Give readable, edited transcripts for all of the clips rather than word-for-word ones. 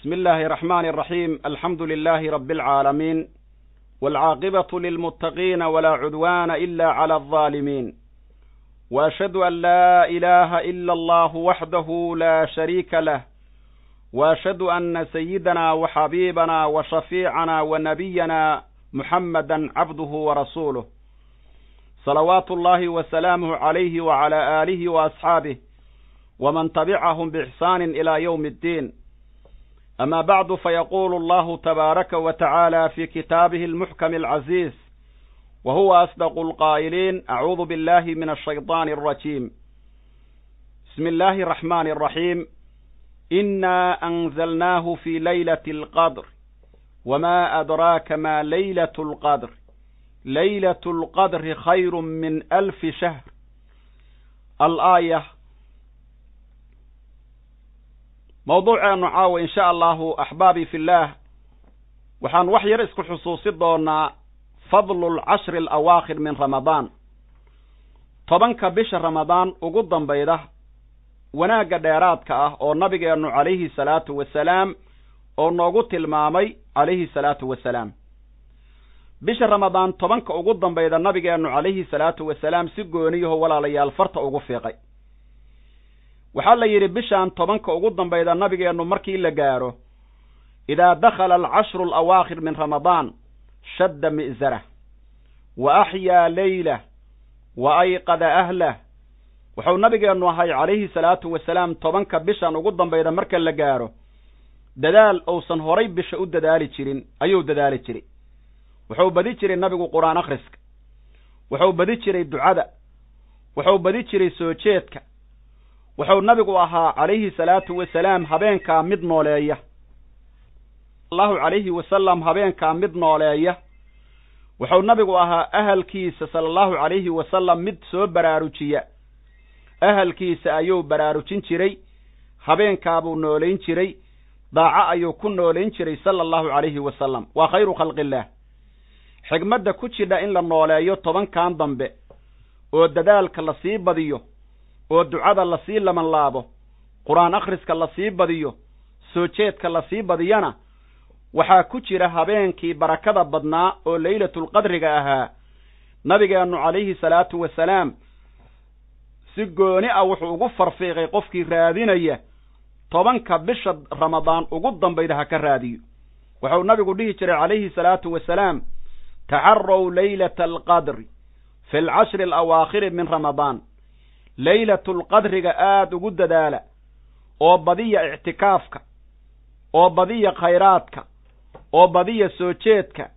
بسم الله الرحمن الرحيم. الحمد لله رب العالمين، والعاقبة للمتقين، ولا عدوان إلا على الظالمين، وأشهد أن لا إله إلا الله وحده لا شريك له، وأشهد أن سيدنا وحبيبنا وشفيعنا ونبينا محمدا عبده ورسوله، صلوات الله وسلامه عليه وعلى آله وأصحابه ومن تبعهم بإحسان إلى يوم الدين. أما بعد، فيقول الله تبارك وتعالى في كتابه المحكم العزيز، وهو أصدق القائلين: أعوذ بالله من الشيطان الرجيم، بسم الله الرحمن الرحيم، إنا أنزلناه في ليلة القدر، وما أدراك ما ليلة القدر، ليلة القدر خير من 1000 شهر. الآية. Mawduuceenu caawa, in sha Allahu, axbaabii fillaah, waxaan wax yar isku xusuusi doonaa fadlu lcashri alawaakhir min Ramadaan, 10ka bisha Ramadaan ugu dambayda, wanaagga dheeraadka ah oo nabigeennu calayhi salaatu wasalaam oo noogu tilmaamay calayhi salaatu wasalaam. Bisha Ramadaan 10ka ugu dambayda nabigeennu calayhi salaatu wasalaam si gooniyaho, walaalayaal, farta ugu fiiqay. Waxaa la yidhi bishaan 10ka ugu dambayda nabigeennu markii la gaaro, idaa dakhala alcashru alawaakhir min Ramadaan shadda mi'zarah wa axyaa leylah wa ayqada ahlah. Wuxuu nabigeennu ahay calayhi salaatu wasalaam 10ka bishan ugu dambayda marka la gaaro, dadaal uusan horay bisha u dadaali jirin ayuu dadaali jiray. Wuxuu badi jiray nabigu Qur-aan akhriska, wuxuu badi jiray ducada, wuxuu badi jiray soo jeedka. Wuxuu nabigu ahaa calayhi salaatu wasalaam habeenkaa mid nooleeya, Allahu calayhi wasalam, habeenkaa mid nooleeya. Wuxuu nabigu ahaa ahalkiisa sala Allahu calayhi wasalam mid soo baraarujiya. Ahalkiisa ayuu baraarujin jiray, habeenkaabuu noolayn jiray, daaco ayuu ku noolayn jiray sala Allahu calayhi wasalam. Waa khayru khalqillaah. Xigmadda ku jidha in la nooleeyo 10kan dambe oo dadaalka lasii badiyo oo ducada lasii lamanlaabo, Qur-aan akhriska lasii badiyo, soo jeedka lasii badiyana, waxaa ku jira habeenkii barakada badnaa oo leylatulqadriga ahaa. Nabigeennu calayhi salaatu wasalaam si gooni ah wuxuu ugu farfiiqay qofkii raadinaya 10ka bisha Ramadaan ugu dambayda ha ka raadiyo. Wuxuu nabigu dhihi jiray calayhi salaatu wasalaam: taxarrow leylata alqadri fi alcashri alawaakhiri min Ramadaan. Leylatulqadriga aada ugu dadaala oo badiya ictikaafka oo badiya khayraadka oo badiya soo jeedka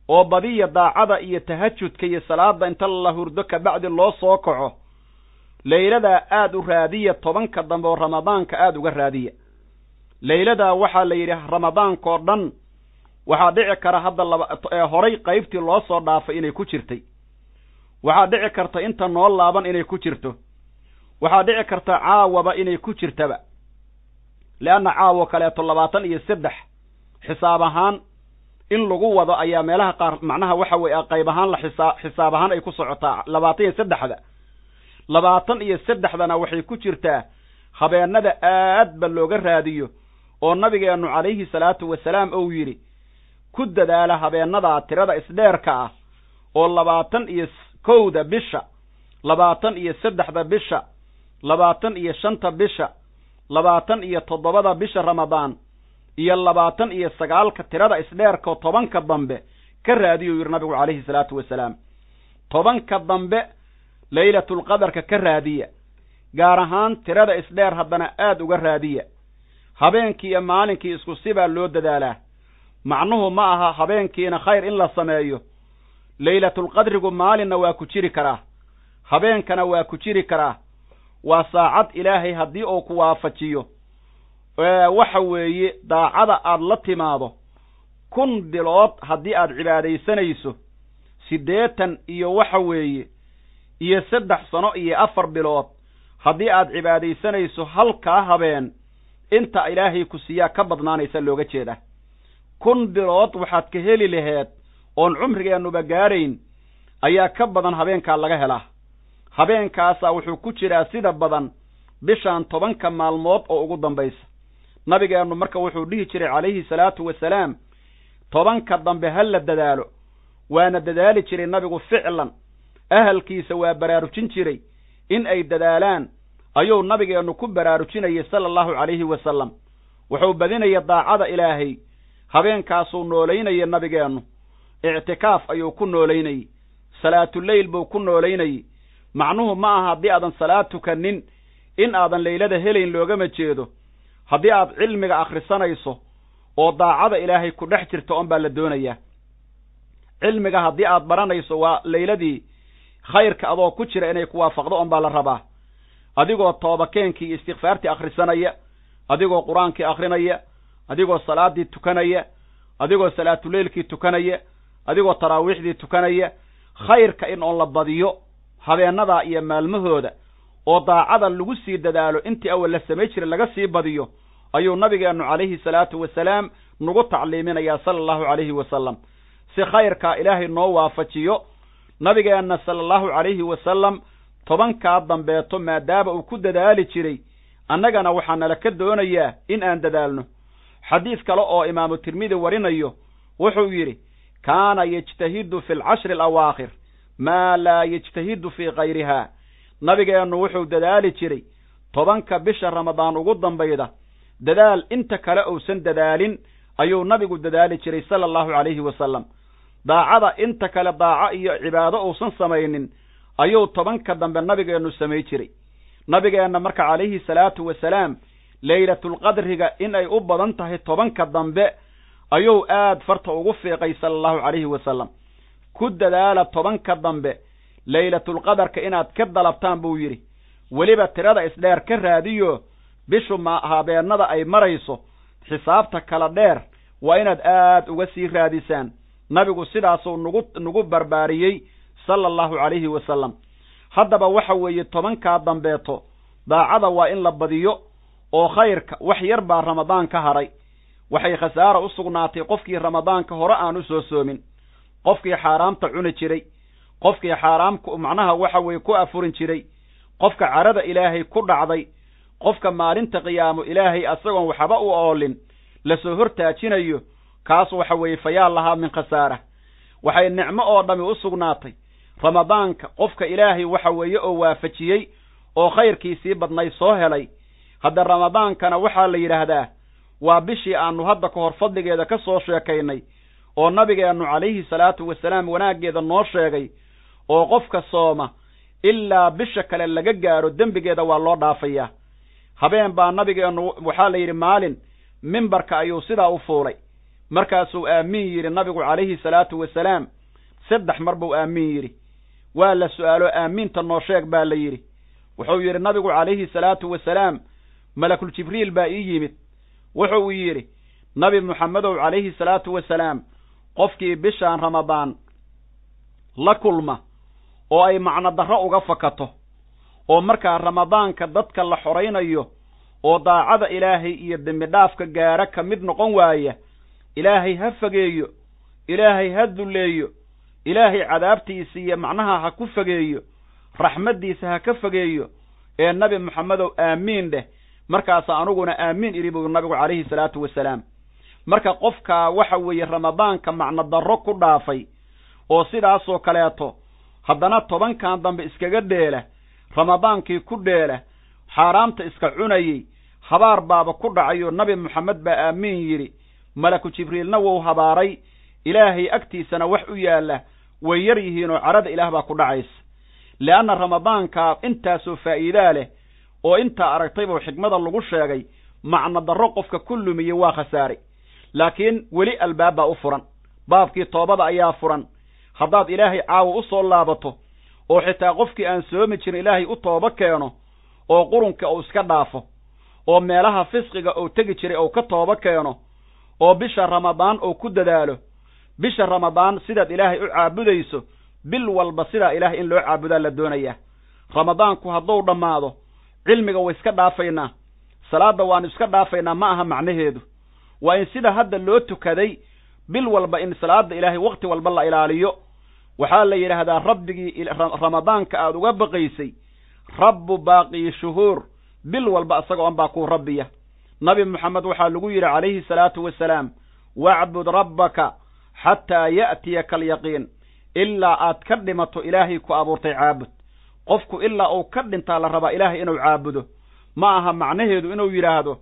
oo badiya daacada iyo tahajudka iyo salaada inta la hurdo kabacdi loo soo kaco. Leyladaa aada u raadiya, 10ka dambe oo Ramadaanka aada uga raadiya leyladaa. Waxaa la yidhi Ramadaankao dhan waxaa dhici kara hadda laba horay qaybtii loo soo dhaafay inay ku jirtay, waxaa dhici karta inta noo laaban inay ku jirto, waxaa dhici karta caawaba inay ku jirtaba, leanna caawo kaleeto 23 xisaab ahaan in lagu wado ayaa meelaha qaar, macnaha waxa weeye qayb ahaan la xisaab ahaan ay ku socotaa 23da. 23dana waxay ku jirtaa habeenada aad ba looga raadiyo oo nabigeennu calayhi salaatu wasalaam uu yidhi ku dadaala habeenadaa tirada isdheerka ah oo 21da bisha, 23da bisha, 25ta bisha, 27da bisha Ramadaan iyo 29ka, tirada isdheerkao 10ka dambe ka raadiyuu yidhi nabigu calayhi salaatu wasalaam. 10ka dambe leylatulqadarka ka raadiya, gaar ahaan tirada isdheer haddana aada uga raadiya. Habeenkii iyo maalinkii isku sibaa loo dadaalaa. Macnuhu ma aha habeenkiina khayr in la sameeyo. Leylatulqadrigu maalinna waa ku jiri karaa, habeenkana waa ku jiri karaa. Waa saacad Ilaahay haddii uu ku waafajiyo, waxa weeye daacada aad la timaado, 1000 bilood haddii aad cibaadaysanayso, 80 iyo waxa weeye iyo 3 sano iyo 4 bilood haddii aad cibaadaysanayso, halkaa habeen inta Ilaahay ku siiyaa ka badnaanaysa looga jeedaa. 1000 bilood waxaad ka heli laheed oon cumrigeennuba gaarayn ayaa ka badan habeenkaa laga helaa. Habeenkaasaa wuxuu ku jiraa sida badan bishaan 10ka maalmood oo ugu dambaysa. Nabigeennu marka wuxuu dhihi jiray calayhi salaatu wasalaam, 10ka dambe ha la dadaalo. Waana dadaali jiray nabigu ficlan, ahalkiisa waa baraarujin jiray in ay dadaalaan ayuu nabigeennu ku baraarujinayay sala allahu calayhi wasalam. Wuxuu badinaya daacada Ilaahay, habeenkaasuu noolaynayay nabigeennu, ictikaaf ayuu ku noolaynayey, salaatuleyl buu ku noolaynayey. Macnuhu ma aha haddii aadan salaad tukanin in aadan leylada helayn, loogama jeedo. Haddii aad cilmiga akhrisanayso oo daacada Ilaahay ku dhex jirto on baa la doonayaa. Cilmiga haddii aad baranayso waa leyladii khayrka adoo ku jira inay ku waafaqdo on baa la rabaa. Adigoo toobakeenkii iyo istikfaartii akhrisanaya, adigoo qur-aankii akhrinaya, adigoo salaadii tukanaya, adigoo salaatuleylkii tukanaya, adigoo taraawiixdii tukanaya, khayrka in oon la badiyo habeennadaa iyo maalmahooda oo daacada lagu sii dadaalo, intii awal la samay jiray laga sii badiyo, ayuu nabigeennu calayhi salaatu wasalaam nagu tacliiminayaa sala allahu calayhi wasalam, si khayrkaa Ilaahay noo waafajiyo. Nabigeenna sala allahu calayhi wasalam 10kaa dambeeto maadaama uu ku dadaali jiray, annagana waxaa nala ka doonayaa in aan dadaalno. Xadiis kale oo imaamu Tirmidi warinayo wuxuu yidhi, kaana yejtahidu fi alcashri alawaakhir maa laa yejtahidu fii kayriha. Nabigeennu wuxuu dadaali jiray 10ka bisha Ramadaan ugu dambayda, dadaal inta kale uusan dadaalin ayuu nabigu dadaali jiray sala allahu calayhi wasalam. Daacada inta kale daaco iyo cibaado uusan samaynin ayuu 10ka dambe nabigeennu samay jiray. Nabigeenna marka calayhi salaatu wasalaam leylatulqadriga in ay u badan tahay 10ka dambe ayuu aad farta ugu fiiqay sala allahu calayhi wasalam. Ku dadaala 10ka dambe leylatulqadarka inaad ka dalabtaan buu yidhi. Weliba tirada isdheer ka raadiyo, bishu ma habeennada ay marayso xisaabta kala dheer waa inaad aad uga sii raadisaan. Nabigu sidaasuu nagu barbaariyey sala allahu calayhi wasalam. Haddaba waxa weeye 10kaa dambeeto daacada waa in la badiyo oo khayrka. Wax yar baa Ramadaan ka hadhay. Waxay khasaara u sugnaatay qofkii Ramadaanka hore aan u soo soomin, qofkii xaaraamta cuni jiray, qofkii xaaraamku macnaha waxa weeye ku afurin jiray, qofka carada Ilaahay ku dhacday, qofka maalinta qiyaamo Ilaahay asagoon waxba u oolin lasoo hortaajinayo, kaas waxa weeye fayaa lahaa min khasaara. Waxay nicmo oo dhammi u sugnaatay Ramadaanka qofka Ilaahay waxa weeye oo waafajiyey oo khayrkiisii badnay soo helay. Hadda Ramadaankana waxaa la yidhaahdaa waa bishii aanu hadda ka hor fadligeeda ka soo sheekaynay oo nabigeennu calayhi salaatu wasalaam wanaaggeeda noo sheegay, oo qofka sooma ilaa bisha kale laga gaaro dembigeeda waa loo dhaafayaa. Habeen baa nabigeennu waxaa la yidhi maalin mimbarka ayuu sidaa u fuulay, markaasuu aamiin yidhi nabigu calayhi salaatu wasalaam. 3 mar buu aamiin yidhi. Waa la su'aalo, aamiinta noo sheeg baa la yidhi. Wuxuu yidhi nabigu calayhi salaatu wasalaam, malakul Jibriil baa ii yimid, wuxuu yidhi nabi Muxamedow calayhi salaatu wasalaam, qofkii bishaan Ramadaan la kulma oo ay macno darro uga fakato, oo markaa Ramadaanka dadka la xoraynayo oo daacada Ilaahay iyo dembi dhaafka gaara ka mid noqon waaya, Ilaahay ha fageeyo, Ilaahay ha dulleeyo, Ilaahay cadaabtiisa iyo macnaha ha ku fageeyo, raxmaddiisa ha ka fageeyo, ee nabi Muxamedow aamiin dheh. Markaasa anuguna aamiin idhi buu nabigu calayhi salaatu wasalaam. Marka qofkaa waxa weeye Ramadaanka macno darro ku dhaafay oo sidaasoo kaleeto haddana 10kan dambe iskaga dheela, Ramadaankii ku dheela, xaaraamta iska cunayey, habaar baaba ku dhacayo. Nabi Moxamed baa aamiin yidhi, malaku Jibriilna wuu habaaray, Ilaahay agtiisana wax u yaalla way yar yihiinoo carada Ilaah baa ku dhacaysa. Leanna Ramadaankaa intaasoo faa'iidaa leh oo intaa aragtaybuu xikmada lagu sheegay, macno darro qofka ku lumiyey waa khasaaray. Laakiin weli albaab baa u furan, baabkii toobada ayaa furan. Haddaad Ilaahay caawa u soo laabato oo xitaa qofkii aan soomi jirin Ilaahay u toobo keeno oo qurunka uu iska dhaafo oo meelaha fisqiga uu tegi jiray uu ka toobo keeno oo bisha Ramadaan uu ku dadaalo, bisha Ramadaan sidaad Ilaahay u caabudayso bil walba sidaa Ilaahay in loo caabudaa la doonayaa. Ramadaanku hadduu dhammaado cilmiga way iska dhaafaynaa, salaadda waanu iska dhaafaynaa ma aha macnaheedu. Waa in sida hadda loo tukaday bil walba in salaada Ilaahay waqti walba la ilaaliyo. Waxaa la yidhaahdaa rabbigii Ramadaanka aad uga baqaysay rabbu baaqii shuhuur, bil walba isagoo an baa kuu rabbiya. Nabi Moxamed waxaa lagu yidhi calayhi salaatu wasalaam, wacbud rabbaka xataa ya'tiyaka alyaqiin, ilaa aad ka dhimato ilaahay ku abuurtay caabud. Qofku ilaa uu ka dhintaa la rabaa ilaahay inuu caabudo. Ma aha macnaheedu inuu yidhaahdo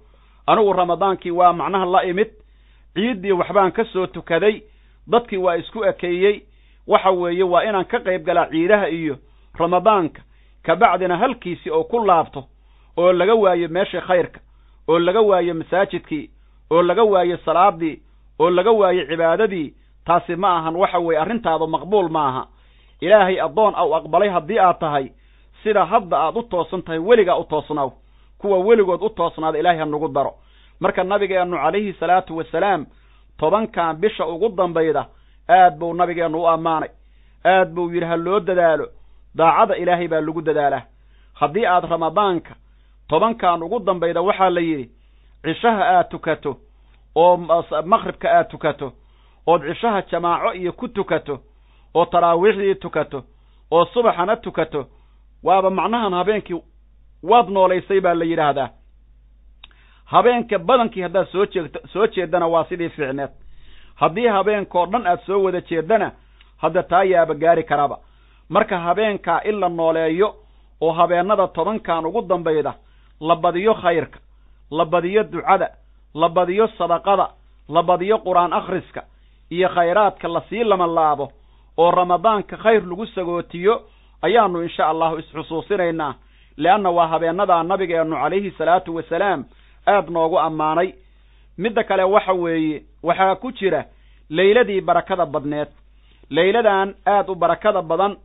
anigu ramadaankii waa macnaha la imid, ciiddii waxbaan ka soo tukaday, dadkii waa isku ekeeyey, waxa weeye waa inaan ka qayb galaa ciidaha iyo ramadaanka, kabacdina halkiisii oo ku laabto oo laga waayo meeshii khayrka, oo laga waayo masaajidkii, oo laga waayo salaadii, oo laga waayo cibaadadii. Taasi ma ahan, waxa weeye arrintaadu maqbuul ma aha. Ilaahay addoon au aqbalay haddii aad tahay, sida hadda aad u toosan tahay weligaa u toosnaaw, kuwa weligood u toosnaada ilaahay ha nagu daro. Marka nabigeennu calayhi salaatu wasalaam 10kan bisha ugu dambayda aad buu nabigeennu u ammaanay, aad buu yidhi ha loo dadaalo, daacada ilaahay baa lagu dadaalaa. Haddii aad ramadaanka 10kan ugu dambayda waxaa la yidhi cishaha aad tukato oo maqribka aad tukato, ood cishaha jamaaco iyo ku tukato, oo taraawiixdii tukato, oo subaxana tukato, waaba macnahan habeenkii waad noolaysay baa la yidhaahdaa. Habeenka badankii haddaad soo jeedana waa sidii fiicneed. Haddii habeenkoo dhan aad soo wada jeedana hadda taa yaaba gaari karaba. Marka habeenkaa in la nooleeyo oo habeennada 10kan ugu dambayda la badiyo khayrka, la badiyo ducada, la badiyo sadaqada, la badiyo qur-aan akhriska iyo khayraadka lasii lamalaabo, oo ramadaanka khayr lagu sagootiyo, ayaanu insha allahu isxusuusinaynaa. Leanna waa habeennadaa nabigeennu calayhi salaatu wasalaam aad noogu ammaanay. Midda kale waxa weeye waxaa ku jira leyladii barakada badneed. Leyladan aad u barakada badan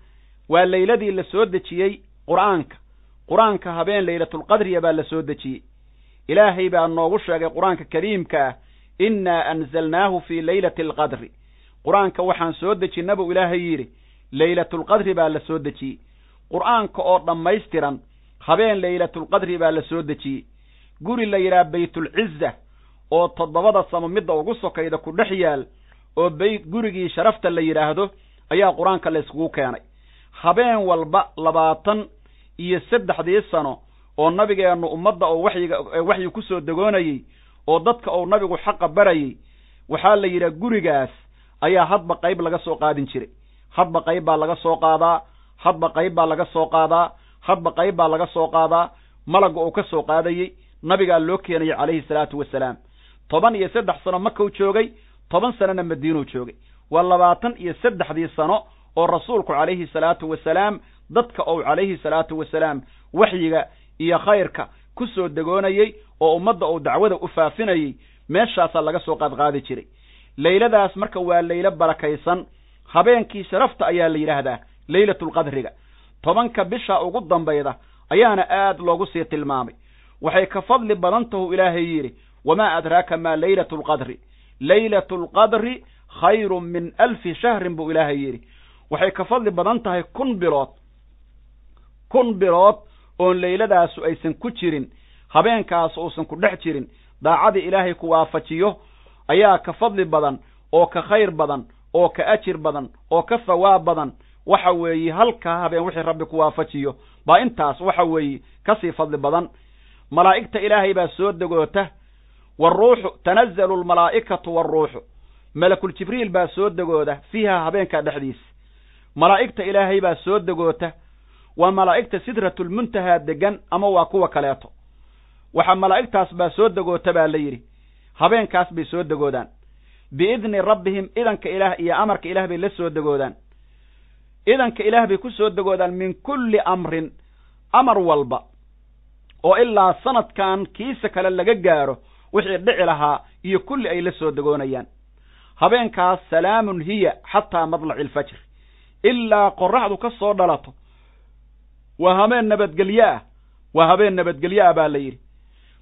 waa leyladii la soo dejiyey qur-aanka. Qur-aanka habeen leylatulqadriya baa la soo dejiyey. Ilaahay baa noogu sheegay qur-aanka kariimka ah, innaa anzalnaahu fii leylati alqadri. Qur-aanka waxaan soo dejinna buu ilaahay yidhi, leylatulqadri baa la soo dejiyey. Qur-aanka oo dhammaystiran habeen leylatulqadri baa la soo dejiyey. Guri la yidhaha baytulciza oo 7da samo midda ugu sokayda ku dhex yaal, oo gurigii sharafta la yidhaahdo, ayaa qur-aanka la iskugu keenay. Habeen walba 23dii sano oo nabigeennu ummadda oo waxyiga waxyi ku soo degoonayey oo dadka uu nabigu xaqa barayey, waxaa la yidhaha gurigaas ayaa hadba qayb laga soo qaadin jiray. Hadba qayb baa laga soo qaadaa, hadba qayb baa laga soo qaadaa, hadba qayb baa laga soo qaadaa. Malagga uu ka soo qaadayey nabigaa loo keenayay calayhi salaatu wasalaam. 13 sano makau joogay, 10 sanona madiinuu joogay. Waa 23dii sano oo rasuulku calayhi salaatu wasalaam dadka ou calayhi salaatu wasalaam waxyiga iyo khayrka ku soo degoonayey oo ummadda uu dacwada u faafinayey, meeshaasaa laga soo qaadqaadi jiray. Leyladaas marka waa leylo barakaysan, habeenkii sharafta ayaa la yidhaahdaa leylatulqadriga. 10ka bisha ugu dambayda ayaana aad loogu sii tilmaamay. Waxay ka fadli badan tahu ilaahay yidhi, wamaa adraaka maa leylatulqadri, leylatulqadri khayrun min 1000 shahrin buu ilaahay yidhi. Waxay ka fadli badan tahay 1000 bilood, 1000 bilood oon leyladaasu aysan ku jirin, habeenkaas uusan ku dhex jirin. Daacadii ilaahay ku waafajiyo ayaa ka fadli badan oo ka khayr badan oo ka ajir badan oo ka thawaab badan. Waxa weeye halkaa habeen wixii rabbi ku waafajiyo baa intaas waxa weeye kasii fadli badan. Malaa'igta ilaahay baa soo degoota. Waruuxu tanazalu almalaa'ikatu waaruuxu, malakul jibriil baa soo degooda fiiha habeenkaa dhexdiisa. Malaa'igta ilaahay baa soo degoota, waa malaa'igta sidratulmuntahaa degan ama waa kuwa kaleeto. Waxaa malaa'igtaas baa soo degoota baa la yidhi, habeenkaas bay soo degoodaan biidni rabbihim, idanka ilaah iyo amarka ilaah bay la soo degoodaan. Idanka ilaah bay ku soo degoodaan min kulli amrin, amar walba oo ilaa sanadkan kiisa kale laga gaaro wixii dhici lahaa iyo kulli ay la soo degoonayaan. Habeenkaas salaamun hiya xataa madlaci alfajr, ilaa qorraxdu ka soo dhalato. Waa habeen nabadgelye ah, waa habeen nabadgelye ah baa la yidhi.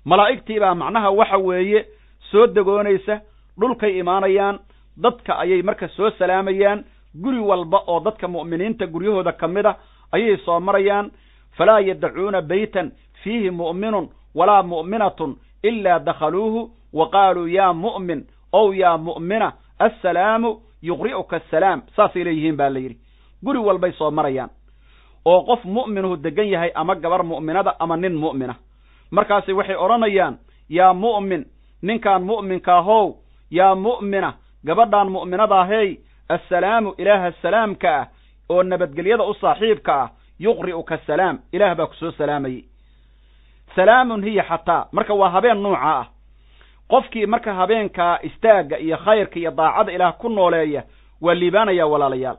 Malaa'igtii baa macnaha waxa weeye soo degoonaysa, dhulkay imaanayaan, dadka ayay marka soo salaamayaan, guri walba oo dadka mu'miniinta guryahooda ka mid a ayay soo marayaan. Falaa yadacuuna baytan fiihi mu'minun walaa mu'minatun ilaa dakhaluuhu wa qaaluu yaa mu'min ow yaa mu'mina assalaamu yuqri'uka assalaam, saasay leeyihiin baa la yidhi. Guri walbay soo marayaan oo qof mu'minuhu degan yahay ama gabar mu'minada ama nin mu'mina. Markaasi waxay odhanayaan Yaa mu'min, ninkaan mu'minkaahow, yaa mu'mina, gabadhaan mu'minadaahey, assalaamu, ilaaha salaamka ah oo nabadgelyada u saaxiibka ah, yuqri'uka asalaam, ilaah baa ku soo salaamayey. Salaamun hiya xataa, marka waa habeen nuuca ah. Qofkii marka habeenkaa istaagga iyo khayrka iyo daacada ilaah ku nooleeya waa liibaanaya walaalayaal.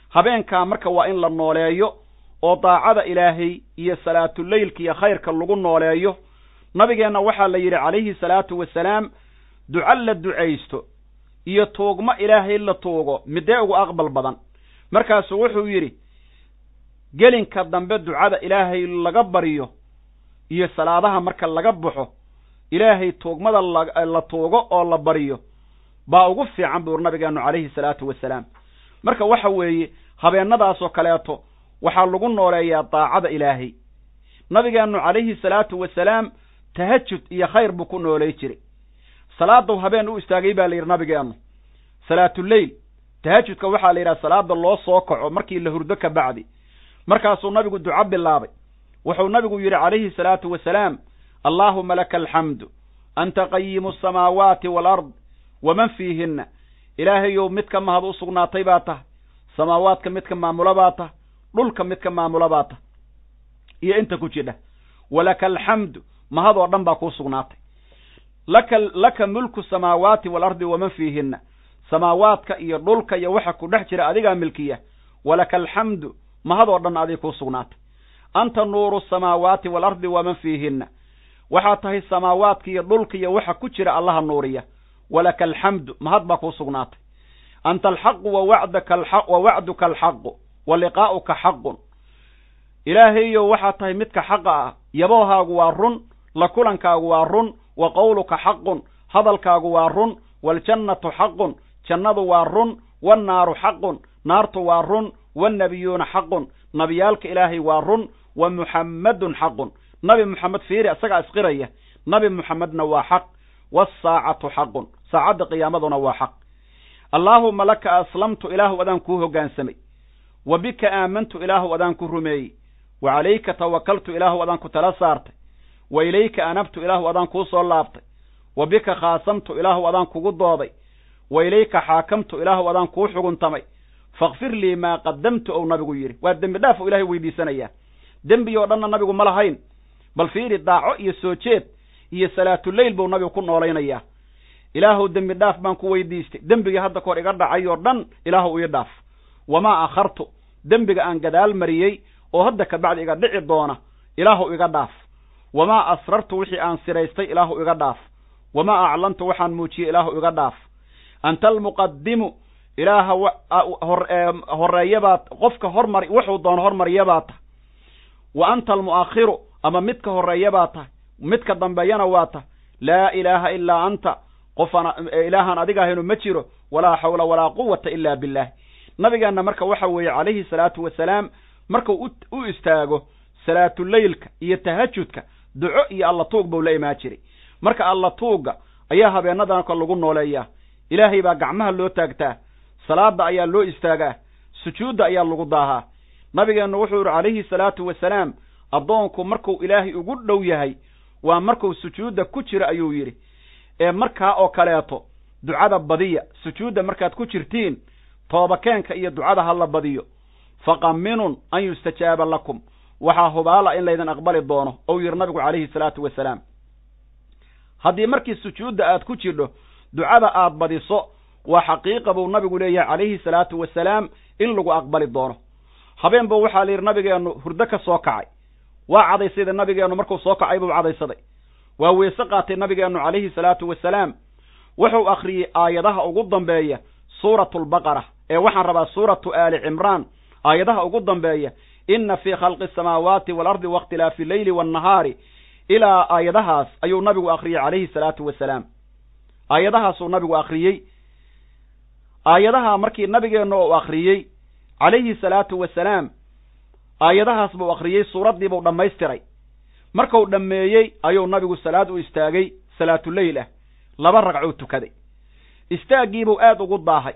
Habeenkaa marka waa in la nooleeyo oo daacada ilaahay iyo salaatuleylka iyo khayrka lagu nooleeyo. Nabigeenna waxaa la yidhi calayhi salaatu wasalaam, duco la ducaysto iyo tuugmo ilaahay la tuugo midee ugu aqbal badan? Markaasuu wuxuu yidhi, gelinka dambe ducada ilaahay laga baryo iyo salaadaha marka laga baxo ilaahay tuugmada la tuugo oo la baryo baa ugu fiican buur nabigeennu calayhi salaatu wasalaam. Marka waxa weeye habeennadaasoo kaleeto waxaa lagu nooleeyaa daacada ilaahay. Nabigeennu calayhi salaatu wasalaam tahajud iyo khayr buu ku noolay jiray. Salaaduu habeen u istaagay baa la yidhi nabigeennu, salaatuleyl. Tahajudka waxaa la yidhaha salaada loo soo kaco markii la hurdo ka bacdi. Markaasuu nabigu duco bilaabay. Wuxuu nabigu yidhi calayhi salaatu wasalaam, allaahuma laka alxamdu anta qayimu asamaawaati waalard waman fiihinna. Ilaahayow midka mahad u sugnaatay baa tahay, samaawaadka midka maamula baa tahay, dhulka midka maamula baa tahay iyo inta ku jidha. Walaka alxamdu, mahad oo dhan baa kuu sugnaatay. Laka mulku samaawaati waalardi waman fiihinna, samaawaadka iyo dhulka iyo waxa ku dhex jira adigaa milkiya. Walaka alxamdu, mahad oo dhan adig kuu sugnaatay. Anta nuuru samaawaati waalardi waman fiihinna, waxaa tahay samaawaadka iyo dhulka iyo waxa ku jira allaha nuuriya. Walaka alxamdu, mahad baa kuu sugnaatay. Anta alxaqu wa wacduka alxaqu wa liqaa'uka xaqun. Ilaahayow waxaa tahay midka xaqa ah, yaboohaagu waa run, la kulankaagu waa run, wa qowluka xaqun, hadalkaagu waa run, waaljannatu xaqun, jannadu waa run, wannaaru xaqun, naartu waa run, wannabiyuuna xaqun, nabiyaalka ilaahay waa run, wa muxammadun xaqun, nabi muxamed fiiri isagaa isqiraya, nabi muxamedna waa xaq, wasaacatu xaqun, saacadda qiyaamaduna waa xaq. Allaahuma laka aslamtu, ilaahu adaan kuu hoggaansamay, wa bika aamantu, ilaahu adaan ku rumeeyey, wa calayka tawakaltu, ilaahu adaan ku tala saartay, wa ilayka anabtu, ilaahu adaan kuu soo laabtay, wa bika khaasamtu, ilaahu adaan kugu dooday, wa ilayka xaakamtu, ilaahu adaan kuu xuguntamay, fakfir lii maa qadamtu, ou nabigu yidhi. Waa dembi dhaaf uu ilahay weydiisanayaa. Dembi oo dhanna nabigu ma lahayn, bal fiiri daaco iyo soo jeed iyo salaatuleyl buu nabigu ku noolaynayaa. Ilaahuw dembi dhaaf baan ku weydiistay, dembigii hadda kahor iga dhacay oo dhan ilaahuw ii dhaaf. Wamaa akhartu, dembiga aan gadaal mariyey oo hadda kabacdi iga dhici doona ilaahuw iga dhaaf. Wamaa asrartu, wixii aan siraystay ilaahuw iga dhaaf. Wamaa aclantu, waxaan muujiyey ilaahuw iga dhaaf. Anta almuqadimu, ilaaha horreeyabaad, qofka hormar wuxuu doono hormariyabaa tahay. Wa anta almu'akhiru, ama midka horreeyabaa tahay, midka dambeeyana waa tahay. Laa ilaaha ilaa anta, qofaan ilaahaan adiga ahaynu ma jiro, walaa xawla walaa quwata ilaa billaah. Nabigeenna marka waxa weeye calayhi salaatu wasalaam markuu u istaago salaatuleylka iyo tahajudka, duco iyo alla tuug buu la imaan jiray. Marka alla tuugga ayaa habeenadanka lagu nooleeyaa. Ilaahay baa gacmaha loo taagtaa, salaada ayaa loo istaagaa, sujuudda ayaa lagu daahaa. Nabigeennu wuxuu yidhi calayhi salaatu wasalaam, addoonku markuu ilaahay ugu dhow yahay waa markuu sujuudda ku jiro ayuu yidhi. Ee markaa oo kaleeto ducada badiya, sujuudda markaad ku jirtiin toobakeenka iyo ducada ha la badiyo. Faqaminun an yustajaaba lakum, waxaa hubaala in laydin aqbali doono, ou yidhi nabigu calayhi salaatu wasalaam. Haddii markii sujuudda aad ku jidho ducada aad badiso, waa xaqiiqa buu nabigu leeyahay calayhi salaatu wasalaam in lagu aqbali doono. Habeen buu waxaa la yidhi nabigeennu hurdo ka soo kacay, waa cadaysaday nabigeennu markuu soo kacay buu cadaysaday, waa weese qaatay nabigeennu calayhi salaatu wasalaam. Wuxuu akhriyey aayadaha ugu dambeeya suuratu albaqara, ee waxaan rabaa suuratu aali cimraan, aayadaha ugu dambeeya, inna fii khalqi asamaawaati waalardi waاkhtilaafi alleyli waannahaari, ilaa aayadahaas ayuu nabigu akhriyey calayhi salaatu wasalaam. Aayadahaasuu nabigu akhriyey. Aayadaha markii nabigeennu uu akhriyey calayhi salaatu wasalaam, aayadahaas buu akhriyey, suuraddii buu dhammaystiray. Markuu dhammeeyey ayuu nabigu salaad u istaagay, salaatuleyl ah, 2 ragcuu tukaday. Istaaggiibuu aad ugu daahay,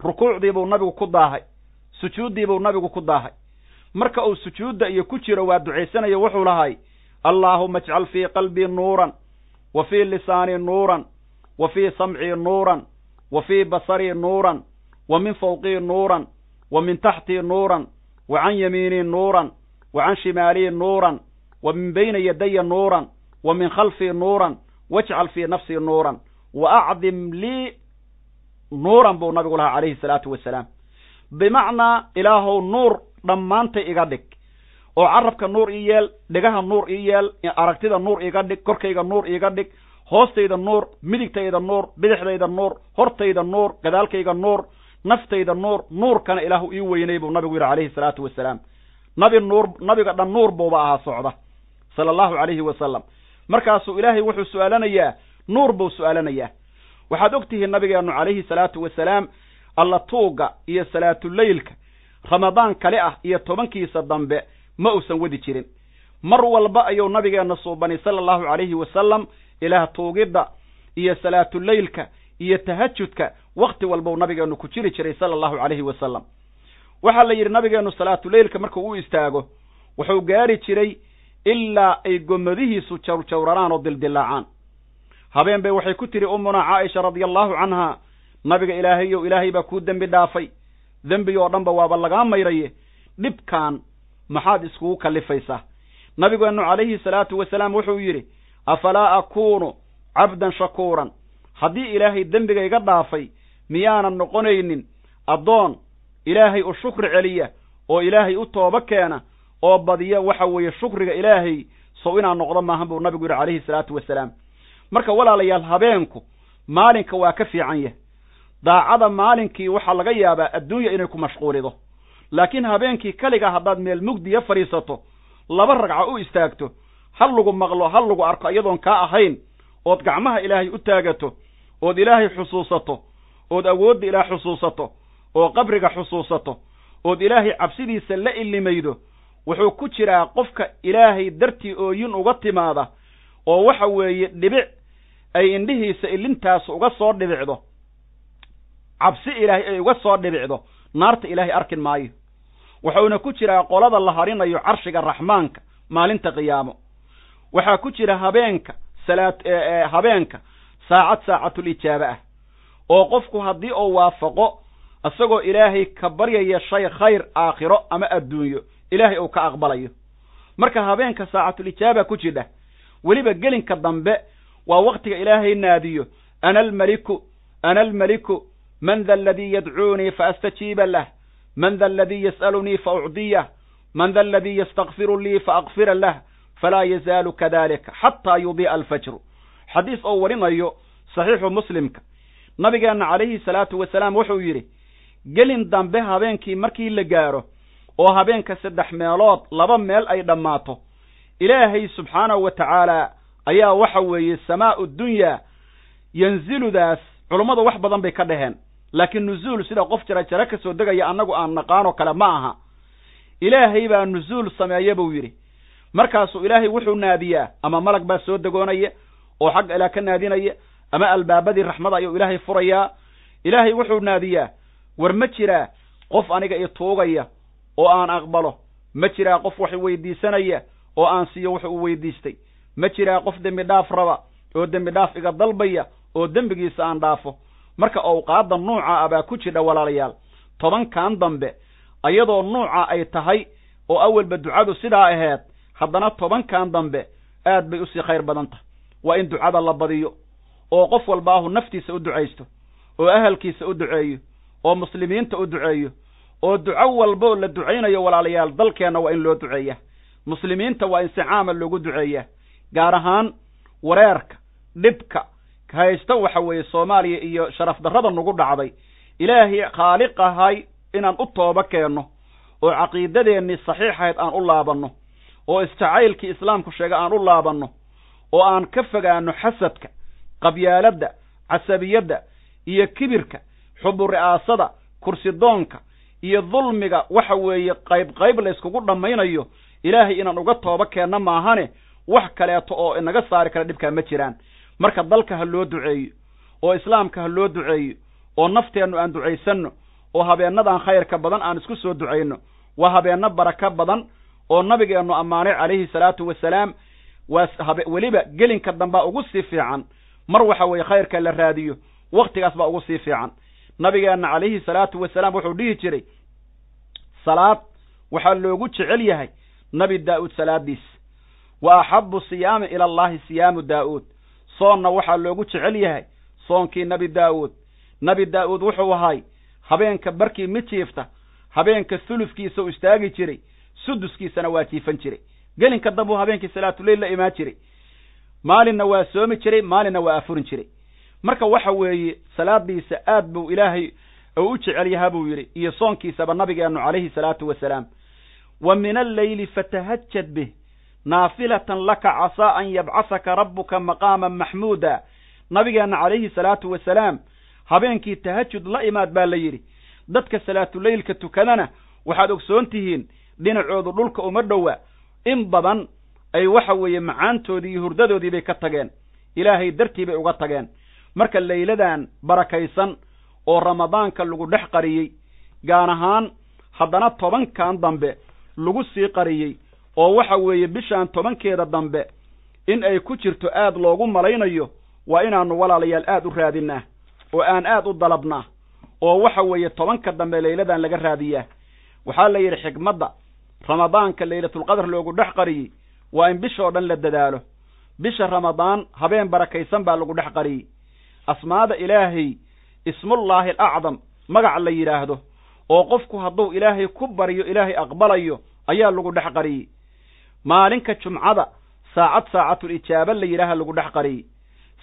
rukuucdiibuu nabigu ku daahay, sujuuddiibuu nabigu ku daahay. Marka uu sujuudda iyo ku jiro waa ducaysanayo, wuxuu lahay, allaahuma ajcal fii qalbii nuuran wa fii lisaanii nuuran, wa fii samcii nuuran, wa fii basarii nuuran, wa min fawqii nuuran, wa min taxtii nuuran, wa can yamiinii nuuran, wa can shimaalii nuuran, wa min bayna yadaya nuuran, wa min khalfii nuuran, wajcal fii nafsii nuuran, wa acdim lii nuuran buu nabigu lahaa calayhi salaatu wasalaam. Bimacnaa ilaahow nuur dhammaantay iga dhig, oo carabka nuur ii yeel, dhegaha nuur ii yeel, aragtida nuur iiga dhig, korkayga nuur iiga dhig, hoostayda nuur, midigtayda nuur, bidixdayda nuur, hortayda nuur, gadaalkayga nuur, naftayda nuur, nuurkana ilaahu ii weynay buu nabigu yidhi calayhi salaatu wasalaam. Nabi nuur, nabiga dhan nuur buuba ahaa socda sala allahu calayhi wasalam. Markaasuu ilaahay wuxuu su'aalanayaa, nuur buu su'aalanayaa. Waxaad og tihiin nabigeennu calayhi salaatu wasalaam alla tuugga iyo salaatuleylka ramadaan kale ah iyo tobankiisa dambe ma uusan wadi jirin. Mar walba ayuu nabigeenna suubanay sala allahu calayhi wasalam ilaah tuugidda iyo salaatuleylka iyo tahajudka wakhti walbau nabigeennu ku jiri jiray sala allahu calayhi wasalam. Waxaa la yidhi nabigeennu salaatuleylka markuu u istaago wuxuu gaari jiray ilaa ay gomadihiisu jawrjawraraan oo dildilaacaan. Habeen bay waxay ku tiri ummunaa Caaisha radia allahu canha, nabiga ilaahayow, ilaahay baa kuu dembi dhaafay, dembi oo dhanba waaba lagaa mayraye, dhibkaan maxaad iskugu kallifaysaa? Nabigeennu calayhi salaatu wasalaam wuxuu yidhi, afalaa akuunu cabdan shakuuran? Haddii ilaahay dembiga iga dhaafay miyaanan noqonaynin addoon ilaahay u shukri celiya oo ilaahay u toobo keena oo badiya waxa weeye shukriga ilaahay? Sow inaan noqdo maahan buu nabigu yidhi calayhi salaatu wasalaam. Marka walaalayaal, habeenku maalinka waa ka fiican yahay. Daacada maalinkii waxaa laga yaabaa adduunya inay ku mashquulido, laakiin habeenkii kaligaa haddaad meel mugdiya fadhiisato, laba ragca u istaagto, hal lagu maqlo hal lagu arko iyadoon kaa ahayn, ood gacmaha ilaahay u taagato, ood ilaahay xusuusato, ood awoodda ilaah xusuusato, oo qabriga xusuusato, ood ilaahay cabsidiisa la ilimaydo, wuxuu ku jiraa qofka ilaahay dartii ooyin uga timaada oo waxa weeye dhibic ay indhihiisa ilintaas uga soo dhibicdo, cabsi ilaahay ay uga soo dhibicdo, naarta ilaahay arkin maayo. Wuxuuna ku jiraa qolada la harinayo carshiga raxmaanka maalinta qiyaamo. Waxaa ku jira habeenka salaad, habeenka saacad saacatul ijaaba ah, oo qofku haddii uu waafaqo isagoo ilaahay ka baryaya shay khayr aakhiro ama adduunyo, ilaahay uu ka aqbalayo. Marka habeenka saacatul ijaaba ku jidha, weliba gelinka dambe waa waktiga ilaahay naadiyo, ana almaliku, ana almaliku, man da aladii yadcuunii fa astajiiba lah, man da aladii yas'alunii fa ucdiyah, man da aladii yastakfiru lii fa akfira lah, falaa yazaalu kadalika xataa yudii'a alfajru. Xadiis oo warinayo saxiixu Muslimka, nabigeenna calayhi salaatu wasalaam wuxuu yidhi, gelin dambe habeenkii markii la gaaro oo habeenka 3 meelood 2 meel ay dhammaato, ilaahay subxaanahu wa tacaala ayaa waxa weeye samaa'u dunyaa yanziludaas. Culummadu wax badan bay ka dhaheen, laakiin nuzuul sida qof jara jaro ka soo degaya annagu aan naqaanoo kale ma aha. Ilaahay baa nuzuul sameeya buu yidhi. Markaasuu ilaahay wuxuu naadiyaa, ama malag baa soo degoonaya oo xagga ilaah ka naadinaya, ama albaabadii raxmada ayuu ilaahay furayaa. Ilaahay wuxuu naadiyaa, war ma jiraa qof aniga i tuugaya oo aan aqbalo? Ma jiraa qof wax weydiisanaya oo aan siiyo wuxu uu weydiistay? Ma jiraa qof dembi dhaaf raba oo dembi dhaaf iga dalbaya oo dembigiisa aan dhaafo? Marka awqaadda nuuca ah baa ku jidha walaalayaal 10kan dambe. Ayadoo nuuca ay tahay oo awalba ducadu sidaa aheyd, haddana 10kan dambe aad bay usii khayr badan tahay. Waa in ducada la badiyo oo qof walbaahu naftiisa u ducaysto, oo ahalkiisa u duceeyo, oo muslimiinta u duceeyo, oo duco walboo la ducaynayo walaalayaal dalkeenna waa in loo duceeyaa, muslimiinta waa in si caama loogu duceeyaa, gaar ahaan wareerka dhibka haysta waxa weeye Soomaaliya iyo sharaf darrada nagu dhacday. Ilaahay khaaliqahay inaan u toobo keenno oo caqiidadeennii saxiixahayd aan u laabanno, oo isjacaylkii islaamku sheega aan u laabanno, oo aan ka fogaanno xasadka, qabyaaladda, casabiyadda iyo kibirka, xubu ri'aasada, kursidoonka iyo dulmiga waxa weeye qayb qayb layskugu dhammaynayo. Ilaahay inaan uga toobo keenno maahane, wax kaleeto oo inaga saari kara dhibkaa ma jiraan. Marka dalka ha loo duceeyo, oo islaamka ha loo duceeyo, oo nafteennu aan ducaysanno, oo habeennadan khayrka badan aan isku soo ducayno. Waa habeenno barako badan oo nabigeennu ammaanay calayhi salaatu wasalaam. Waa weliba gelinka dambaa ugu sii fiican. Mar waxa weeye khayrka la raadiyo waktigaas baa ugu sii fiican. Nabigeenna calayhi salaatu wasalaam wuxuu dhihi jiray, salaad waxaa loogu jecel yahay Nabi Daa'uud salaadiis. Wa axabu siyaami ila allahi siyaamu Daa'uud. Soonna waxaa loogu jecel yahay soonkii Nabi Daa'uud. Nabi Daa'uud wuxuu ahay habeenka barkii mid jiifta, habeenka thulufkiisa u istaagi jiray, suduskiisana waa jiifan jiray. Gelinka dambuu habeenkii salaatuleyl la imaan jiray, maalinna waa soomi jiray, maalinna waa afurin jiray. Marka waxa weeye salaadiisa aad buu Ilaahay oo u jecel yaha buu yidhi, iyo soonkiisaba nabigeennu calayhi salaatu wasalaam. Wa min alleyli fatahajad bih naafilatan laka casaa an yabcasaka rabbuka maqaaman maxmuuda. Nabigeenna calayhi salaatu wasalaam habeenkii tahajud la imaad baa la yidhi. Dadka salaatuleylka tukadana waxaad ogsoon tihiin dhinacoodu dhulka uma dhowa, in badan ay waxa weeye macaantoodii iyo hurdadoodii bay ka tageen, Ilaahay dartii bay uga tageen. Marka leyladan barakaysan oo Ramadaanka lagu dhex qariyey, gaar ahaan haddana 10kan dambe lagu sii qariyey, oo waxa weeye bishaan 10keeda dambe in ay ku jirto aad loogu malaynayo, waa inaannu walaalayaal aad u raadinaa oo aan aad u dalabnaa, oo waxa weeye 10ka dambe leyladan laga raadiyaa. Waxaa la yidhi xikmadda Ramadaanka Laylatulqadar loogu dhex qariyey waa in bishoo dhan la dadaalo. Bisha Ramadaan habeen barakaysan baa lagu dhex qariyey. Asmaada Ilaahay, ismullaahi alacdam magac la yidhaahdo oo qofku hadduu Ilaahay ku baryo Ilaahay aqbalayo ayaa lagu dhex qariyey. Maalinka Jumcada saacad saacatul ijaaba la yidhaaha lagu dhex qariyey.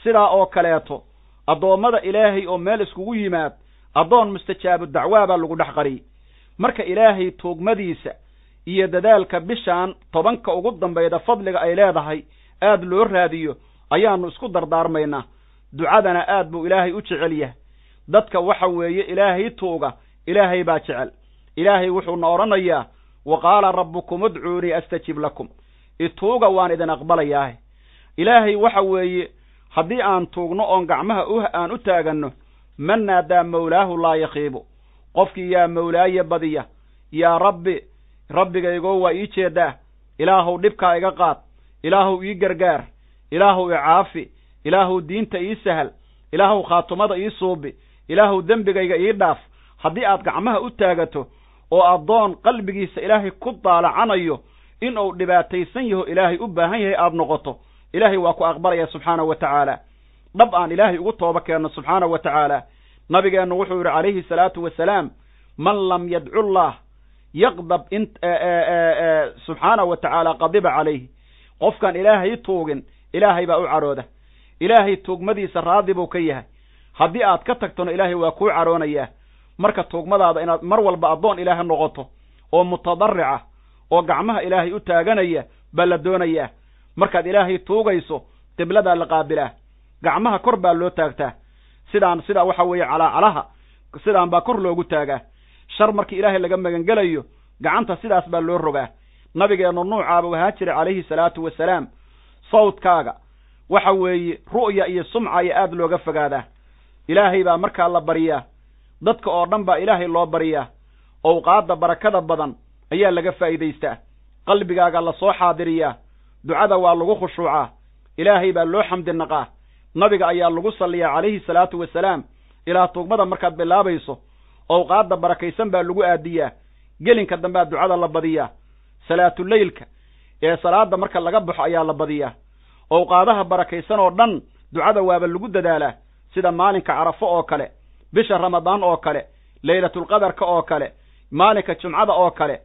Sidaa oo kaleeto addoommada Ilaahay oo meel iskugu yimaad, addoon mustajaabu dacwaa baa lagu dhex qariyey. Marka Ilaahay tuugmadiisa iyo dadaalka bishaan 10ka ugu dambayda fadliga ay leedahay aad loo raadiyo ayaannu isku dardaarmaynaa. Ducadana aad buu Ilaahay u jecel yahay. Dadka waxa weeye Ilaahay tuuga Ilaahay baa jecel. Ilaahay wuxuuna odhanayaa, wa qaala rabbukum udcuunii astajib lakum, ituuga waan idin aqbalayaahe. Ilaahay waxa weeye haddii aan tuugno oon gacmaha aan u taaganno, man naadaa mawlaahu laa yakhiibu. Qofkii yaa mawlaaye badiya, yaa rabbi rabbigaygoo waa ii jeedaa, Ilaahow dhibkaa iga qaad, Ilaahow ii gargaar, Ilaahow i caafi, Ilaahow diinta ii sahal, Ilaahow khaatumada ii suubi, Ilaahow dembigayga ii dhaaf. Haddii aad gacmaha u taagato oo addoon qalbigiisa Ilaahay ku daalacanayo inuu dhibaataysan yaho Ilaahay u baahan yahay aad noqoto, Ilaahay waa ku aqbalaya subxaanahu wa tacaala. Dhab aan Ilaahay ugu tooba keenno subxaanahu wa tacaala. Nabigeennu wuxuu yidhi calayhi salaatu wasalaam, man lam yadcu llah yaqdab subxaanahu wa tacaala qadiba calayhi. Qofkaan Ilaahay tuugin Ilaahay baa u carooda. Ilaahay tuugmadiisa raadi buu ka yahay. Haddii aad ka tagtona Ilaahay waa kuu caroonayaa. Marka tuugmadaada inaad mar walba addoon Ilaahay noqoto oo mutadarrica oo gacmaha Ilaahay u taaganaya baa la doonayaa. Markaad Ilaahay tuugayso qibladaa la qaabilaa, gacmaha kor baa loo taagtaa, sidaan sidaa waxa weeye calaacalaha sidaan baa kor loogu taagaa. Shar markii Ilaahay laga magangelayo gacanta sidaas baa loo rogaa. Nabigeennu nuucaaba ahaan jiray calayhi salaatu wasalaam. Sawdkaaga waxa weeye ru'ya iyo sumca iyo aad looga fogaadaa. Ilaahay baa markaa la baryaa, dadka oo dhan baa Ilaahay loo baryaa. Owqaadda barakada badan ayaa laga faa'iidaystaa. Qalbigaaga la soo xaadiriyaa, ducada waa lagu khushuucaa, Ilaahay baa loo xamdi naqaa, nabiga ayaa lagu salliyaa calayhi salaatu wasalaam. Ilaa tuugmada markaad bilaabayso owqaadda barakaysan baa lagu aadiyaa. Gelinka dambea ducada la badiyaa, salaatuleylka ee salaada marka laga baxo ayaa la badiyaa. Owqaadaha barakaysan oo dhan ducada waaba lagu dadaalaa, sida maalinka Carafo oo kale, bisha Ramadaan oo kale, Laylatulqadarka oo kale, maalinka Jumcada oo kale.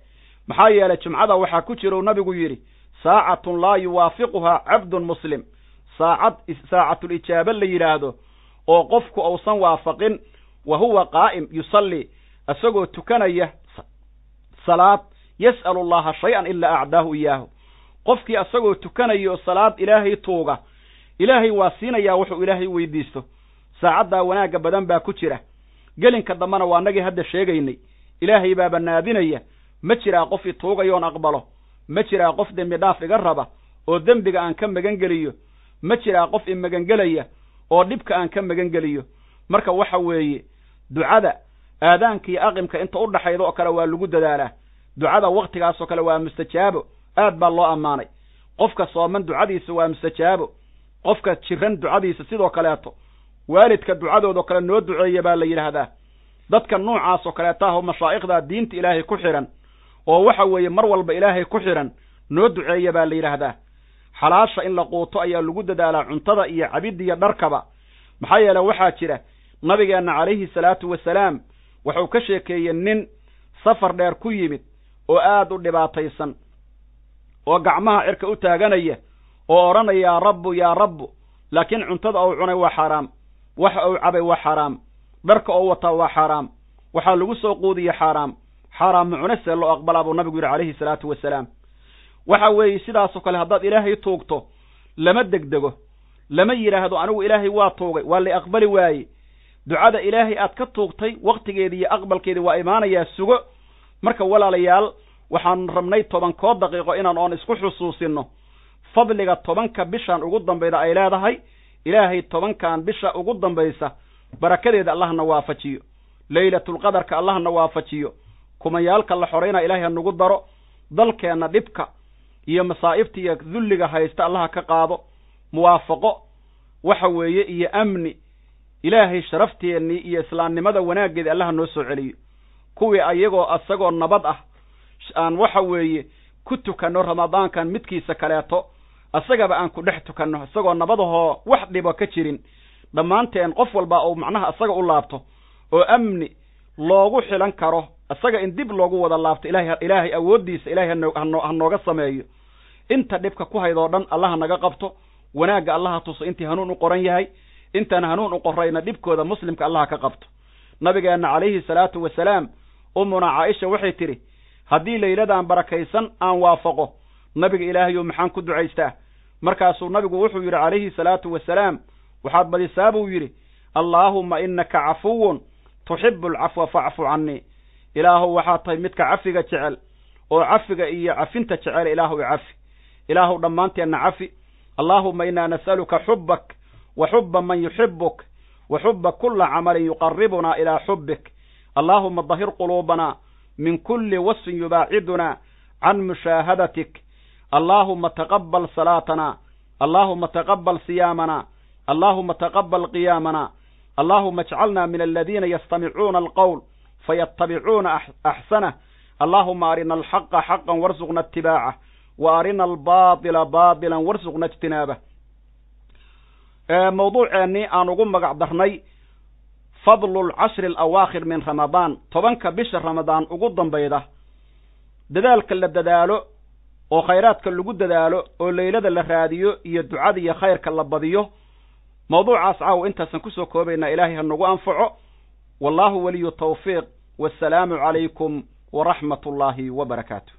Maxaa yeelay Jumcada waxaa ku jira uu nabigu yidhi, saacatun laa yuwaafiquhaa cabdun muslim, saacad saacatul ijaaba la yidhaahdo oo qofku uusan waafaqin wa huwa qaa'im yusallii, isagoo tukanaya salaad, yas'alu allaha shay-an ilaa acdaahu iyaahu. Qofkii isagoo tukanaya oo salaad Ilaahay tuuga, Ilaahay waa siinayaa wuxuu Ilaahay weydiisto. Saacaddaa wanaagga badan baa ku jira. Gelinka dambena waa nagii hadda sheegaynay, Ilaahay baaba naadinaya, ma jiraa qof i tuugayoon aqbalo? Ma jiraa qof dembi dhaaf iga raba oo dembiga aan ka magangeliyo? Ma jiraa qof i magangelaya oo dhibka aan ka magangeliyo? Marka waxa weeye ducada aadaanka iyo aqimka inta u dhaxayda oo kale waa lagu dadaalaa. Ducada waktigaasoo kale waa mustajaabo, aad baa loo ammaanay. Qofka sooman ducadiisa waa mustajaabo, qofka jiran ducadiisa sidoo kaleeto, waalidka ducadoodao kale noo duceeya baa la yidhaahdaa. Dadka noocaas oo kaleeta ah oo mashaa'ikhda diinta ilaahay ku xidhan oo waxa weeye mar walba ilaahay ku xidhan noo duceeya baa la yidhaahdaa. Xalaasha in la quuto ayaa lagu dadaalaa, cuntada iyo cabidda iyo dharkaba. Maxaa yeele waxaa jira nabigeenna calayhi salaatu wasalaam wuxuu ka sheekeeyey nin safar dheer ku yimid oo aad u dhibaataysan oo gacmaha cirka u taaganaya oo odhanaya yaa rabbu yaa rabbu, laakiin cuntada uu cunay waa xaaraam, waxa uu cabay waa xaaraam, dharka oo wataa waa xaaraam, waxaa lagu soo quudiya xaaraam, xaaraam ma cune see loo aqbalaa buu nabigu yidhi calayhi salaatu wasalaam. Waxa weeye sidaasoo kale haddaad ilaahay tuugto lama degdego, lama yidhaahdo anigu ilaahay waa tuugay waa la aqbali waaye. Ducada ilaahay aad ka tuugtay wakhtigeedii iyo aqbalkeedii waa imaanayaa, sugo. Marka walaalayaal, waxaan rabnay 10 daqiiqo inaan oon isku xusuusinno fadliga 10-ka bishan ugu dambayda ay leedahay. Ilaahay 10-kan bisha ugu dambaysa barakadeeda allahna waafajiyo, leylatulqadarka allahna waafajiyo, kumayaalka la xorayna ilaahay ha nagu daro, dalkeenna dhibka iyo masaa'ibta iyo dulliga haysta allaha ka qaado, muwaafaqo waxa weeye iyo amni, ilaahay sharafteenii iyo islaamnimada wanaaggeeda allaha noo soo celiyo. Kuwii ayagoo isagoo nabad ah aan waxa weeye ku tukanno ramadaankan midkiisa kaleeto, isagaba aan ku dhex tukanno isagoo nabadahoo wax dhibo ka jirin, dhammaanteen qof walba uu macnaha isaga u laabto oo amni loogu xilan karo, isaga in dib loogu wada laabto ilaahay awooddiisa ilaahay ha nooga sameeyo. Inta dhibka ku haydoo dhan allaha naga qabto, wanaagga allaha tuso intii hanuun u qoran yahay, intaan hanuun u qorrayna dhibkooda muslimka allaha ka qabto. Nabigeenna calayhi salaatu wasalaam, ummuna Caaisha waxay tidhi, haddii layladan barakaysan aan waafaqo nabiga ilaahayow maxaan ku ducaystaa? Markaasuu nabigu wuxuu yidhi calayhi salaatu wasalaam, waxaad badisaa buu yidhi, allaahumma innaka cafuwun tuxibu alcafwa facfu cannii. Ilaahow waxaad tahay midka cafiga jecel oo cafiga iyo cafinta jecel, ilaahow cafi, ilaahow dhammaanteenna cafi. Allaahuma innaa nas'aluka xubbak wa xubba man yuxibuk wa xubba kulla camalin yuqaribunaa ilaa xubbik. Allaahuma dahir quluubanaa min kulli wasfin yubaacidunaa can mushaahadatik. Allaahuma taqabbal salaatanaa, allaahuma taqabbal siyaamanaa, allaahuma taqabbal qiyaamanaa, allaahuma ijcalnaa min aladiina yastamicuuna alqowl fayattabicuuna axsanah. Allaahuma arina alxaqa xaqan warsuqna itibaacah, wa arina albaatila baatilan warsuqna ijtinaabah. Mawduuceennii aan ugu magac darnay fadlu lcashri alawaakhir min ramadaan, 10-ka bisha ramadaan ugu dambayda, dadaalka la dadaalo oo khayraadka lagu dadaalo oo leylada la raadiyo iyo ducada iyo khayrka la badiyo. Mawduucaas caawa intaasaan kusoo koobaynaa. Ilaahay ha nagu anfaco. Wallaahu waliyu tawfiiq. Wassalaamu calaykum waraxmat ullaahi wa barakaatu.